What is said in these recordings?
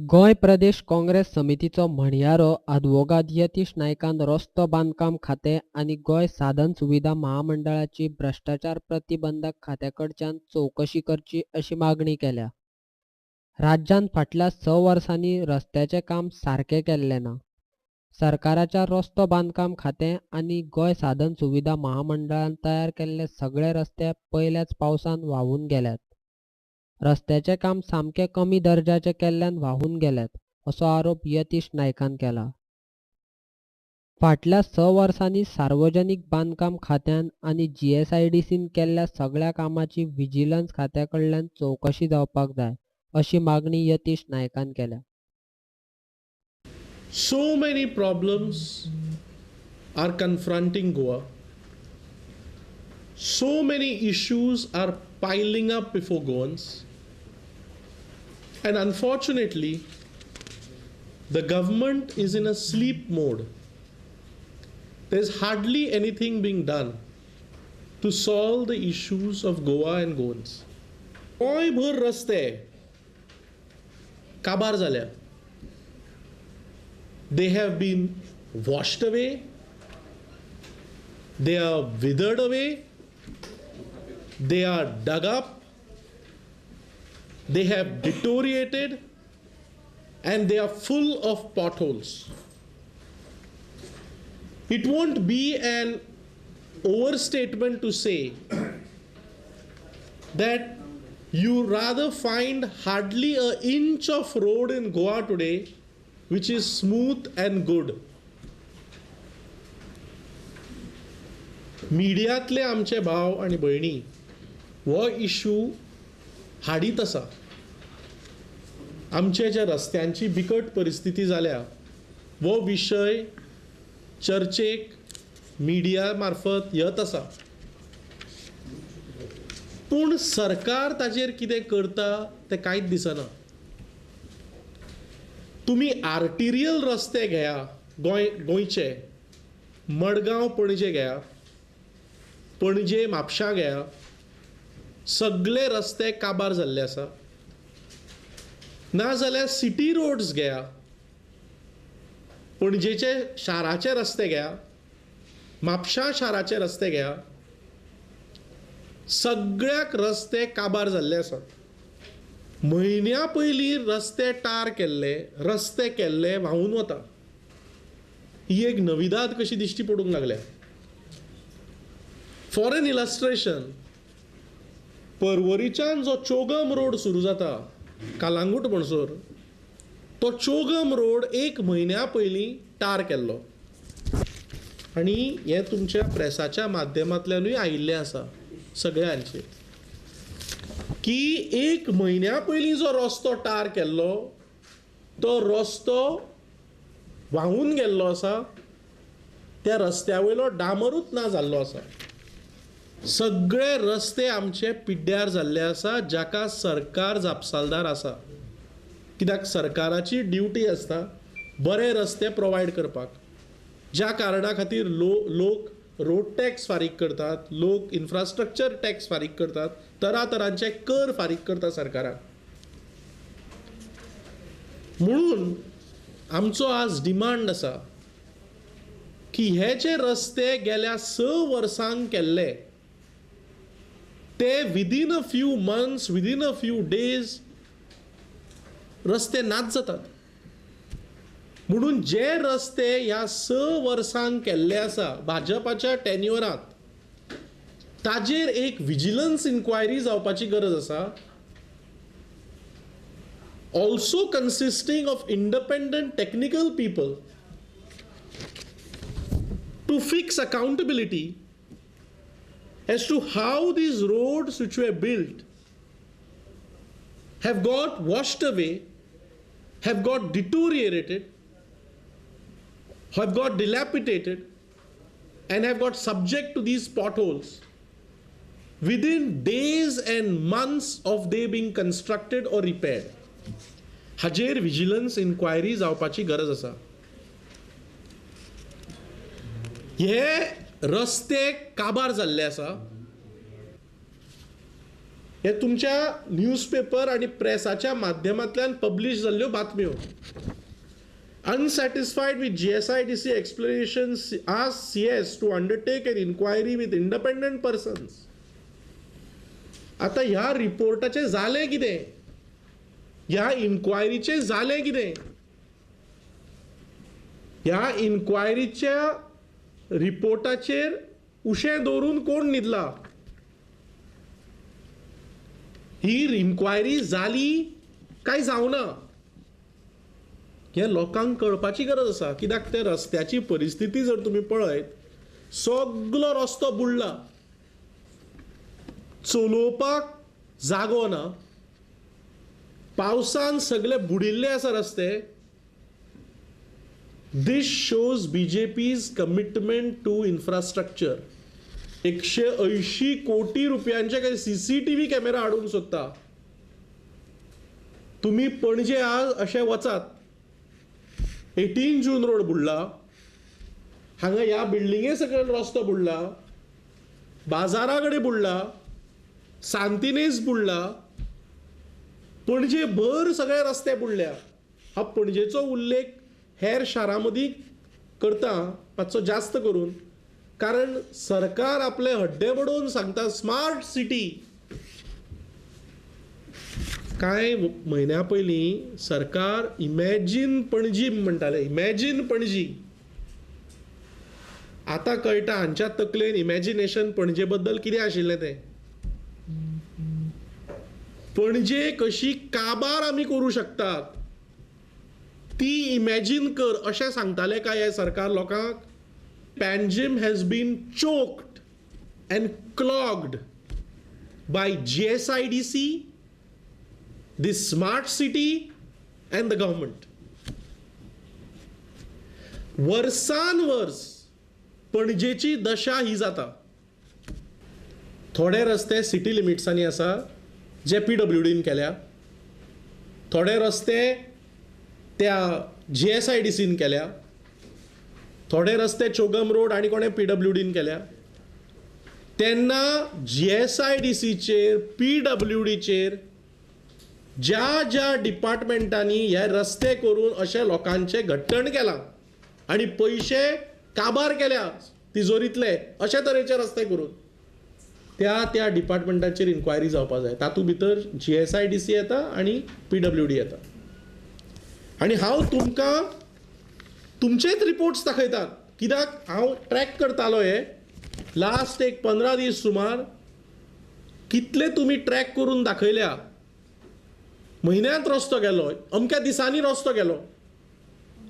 गोंय प्रदेश काँग्रेस समितीचो म्हणयारो आदवोगाद यतीश नायकान रस्तो बांदकाम खातें आनी गोंय साधन सुविधा महामंडळाची भ्रश्टाचार प्रतिबंधक खात्याकडच्यान चवकशी करची अशी मागणी केल्या. राज्यांत फाटल्या 6 वर्सांनी रस्त्याचें काम सारकें केल्लें ना. सरकाराच्या रस्तो बांदकाम खातें आनी गोंय साधन सुविधा महामंडळान तयार केल्ले सगळे रस्ते पयल्याच पावसान व्हांवून गेल्यात. रस्त्याचें काम सामकें कमी दर्जाचें केल्ल्यान व्हांवून गेल्यात असो आरोप यतीश नायकान केला. फाटल्या 6 वर्सांनी सार्वजनीक बांदकाम खात्यान आनी GSIDCन केल्ल्या सगळ्या कामाची विजिलन्स खात्या कडल्यान चवकशी जावपाक जाय अशी मागणी यतीश नायकान केल्या. So many problems are confronting Goa. So many issues are piling up before Goans. And unfortunately, the government is in a sleep mode. There's hardly anything being done to solve the issues of Goa and Goans. गोंयभर रस्ते काबार जाल्या. They have been washed away, they are withered away, they are dug up, they have deteriorated, and they are full of potholes. It won't be an overstatement to say that you rather find hardly an inch of road in Goa today which is smooth and good. मिडियांतले आमचे भाव आनी भयणी हो issue हाडीत आसा. आमचे ज्या रस्त्यांची बिकट परिस्थिती जाल्या हो विशय चर्चेक मिडिया मार्फत येत आसा, पूण सरकार ताजेर कितें करता तें कांयच दिसना. तुमी आर्टिरियल रस्ते घेया, गोंयचे मडगांव पणजे घेया, पणजे म्हापशां घेया, सगळे रस्ते काबार जाल्ले आसा. नाजाल्यार सिटी रोड्स घेया, पणजेचे शाराचे रस्ते घेया, म्हापशां शाराचे रस्ते घेया, सगळ्याक रस्ते काबार जाल्ले आसा. म्हयन्या पयलीं रस्ते टार केल्ले, रस्ते केल्ले व्हांवून वता. ही एक नविदाद कशी दिश्टी पडूंक लागल्या. फॉर एन इलस्ट्रेशन, परवरीच्यान जो चोगम रोड सुरू जाता कालांगूट म्हणसर, तो चोगम रोड एक म्हयन्या पयलीं टार केल्लो आनी हें तुमच्या प्रेसाच्या माध्यमांतल्यानूय आयिल्लें आसा सगळ्यांचे की एक म्हयन्या पयलीं जो रस्तो टार केल्लो तो रस्तो व्हांवून गेल्लो आसा, त्या रस्त्या वयलो डांबरूच ना जाल्लो आसा. सगळे रस्ते आमचे पिड्ड्यार जाल्ले आसा, जाका सरकार जापसालदार आसा. कित्याक सरकाराची ड्युटी आसता बरे रस्ते प्रोवायड करपाक, ज्या कारणा खातीर लोक रोड टॅक्स फारीक करतात, लोक इन्फ्रास्ट्रक्चर टॅक्स फारीक करतात, तरातरांचे कर फारीक करता सरकाराक. म्हणून आमचो आज डिमांड आसा की हे जे रस्ते गेल्या 6 वर्सांक केल्ले ते within a few months, within a few days रस्ते नाच जातात. म्हणून जे रस्ते ह्या 6 वर्सांक केल्ले आसा भाजपाच्या टेन्युअरांत, ताजेर एक विजिलन्स इन्क्वायरी जावपाची गरज आसा, also consisting of independent technical people to fix accountability as to how these roads which were built have got washed away, have got deteriorated, have got dilapidated, and have got subject to these potholes within days and months of they being constructed or repaired. हाजेर vigilance enquiry जावपाची गरज आसा. हे रस्ते काबार जाल्ले आसा. हे तुमच्या न्यूजपेपर आनी प्रेसाच्या माध्यमांतल्यान पब्लिश जाल्ल्यो बातम्यो. Unsatisfied with GSIDC explanations, asked CS to undertake an inquiry with independent persons. आता ह्या रिपोर्टाचें जालें कितें, ह्या इन्क्वायरीचें जालें कितें, ह्या इन्क्वायरीच्या रिपोर्टाचेर उशें दवरून कोण न्हिदला? ही इन्क्वायरी जाली काय जावना हें लोकांक कळपाची गरज आसा. कित्याक ते रस्त्याची परिस्थिती जर तुमी पळयत, सगलो रस्तो बुडला, चलोवपाक जागो ना, पावसान सगळे बुडिल्ले आसा रस्ते. This shows BJP's commitment to infrastructure. 180 कोटी रुपयांचे काही CCTV camera हाडूंक सोदता. तुमी पणजे आज अशें वचात, 18 जून रोड बुडला, हांगा ह्या बिल्डिंगे सकयल रस्तो बुडला, बाजारा कडेन बुडला, सांतिनेज बुडला, पणजे भर सगळे रस्ते बुडल्या. हा पणजेचो उल्लेख हेर शारां मदीं करता मातसो जास्त करून, कारण सरकार आपले हड्डे बडोवन सांगता स्मार्ट सिटी. कांय म्हयन्या पयलीं सरकार इमॅजीन पणजी म्हणटाले, इमॅजीन पणजी. आतां कळटा हांच्या तकलेन इमॅजिनेशन पणजे बद्दल कितें आशिल्लें तें. पणजे कशी काबार आमी करूं शकतात ती इमॅजीन कर अशें सांगताले काय हें सरकार लोकांक? Panjim has been choked and clogged by GSIDC, the smart city and the government. वर्सान वर्स पणजेची दशा ही जाता. थोडे रस्ते सिटी लिमिट्सांनी आसा जे PWDन केल्या, थोडे रस्ते त्या GSIDCन केल्या, थोडे रस्ते चोगम रोड आनी कोणें PWDन केल्या. तेन्ना GSIDCचेर PWDचेर ज्या ज्या डिपार्टमेंटांनी हे रस्ते करून अशें लोकांचें घट्टण केलां आनी पयशे काबार केल्या तिजोरींतले अशे तरेचे रस्ते करून, त्या त्या डिपार्टमेंटाचेर इन्क्वायरी जावपा जाय. तातूंत भितर GSIDC येता आनी PWD येता. आनी हांव तुमकां तुमचेच रिपोर्ट्स दाखयतात, कित्याक हांव ट्रॅक करतालो हे लास्ट एक 15 दीस सुमार कितले तुमी ट्रॅक करून दाखयल्या. म्हयन्यांत रस्तो गेलो, अमक्या दिसांनी रस्तो गेलो,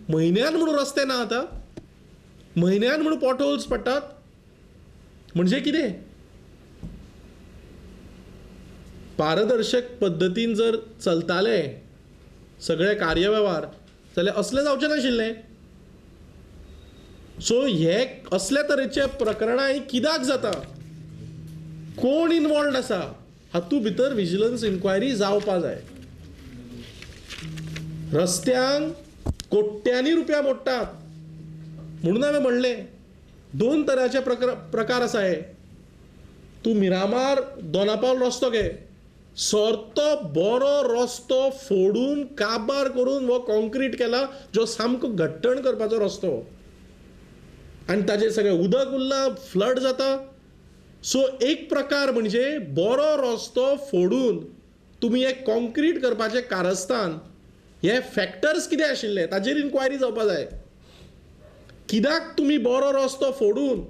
म्हयन्यान म्हणून रस्ते ना आतां, म्हयन्यान म्हणून पोटहोल्स पडटात म्हणजे कितें? पारदर्शक पद्दतीन जर चलताले सगळे कार्यवेव्हार जाल्यार असलें जावचें नाशिल्लें. सो हे असल्या तरेचे प्रकरणां कित्याक जाता, कोण इनवॉल्ड आसा, हातूंत भितर विजिलन्स इन्क्वायरी जावपा जाय. रस्त्यांक कोट्यांनी रुपया मोडटात म्हणून हांवें म्हणलें दोन तरांचे प्रकार आसा हे. तूं मिरामार दोनापावल रस्तो घे, सोरतो बरो रस्तो फोडून काबार करून हो कॉन्क्रीट केला जो सामको घट्टण करपाचो रस्तो, आनी ताजेर सगळें उदक उरलां, फ्लड जाता. सो एक प्रकार म्हणजे बरो रस्तो फोडून तुमी एक कॉन्क्रीट करपाचें कारस्थान, हे फॅक्टर्स कितें आशिल्ले ताजेर इन्क्वायरी जावपा जाय. कित्याक तुमी बरो रस्तो फोडून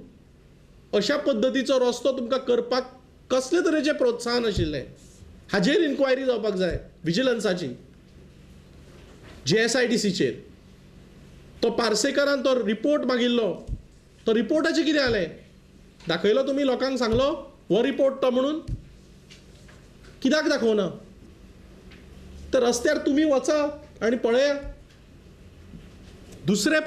अशा पद्दतीचो रस्तो तुमकां करपाक कसले तरेचें प्रोत्साहन आशिल्लें हाजेर इन्क्वायरी जावपाक जाय विजिलन्साची. GSIDCचेर तो पार्सेकरान तो रिपोर्ट मागिल्लो, तो रिपोर्टाचें कितें जालें दाखयलो तुमी लोकांक, सांगलो हो रिपोर्ट तो म्हणून, कित्याक दाखोवना? तर रस्त्यार तुमी वचा आनी पळया. दुसरें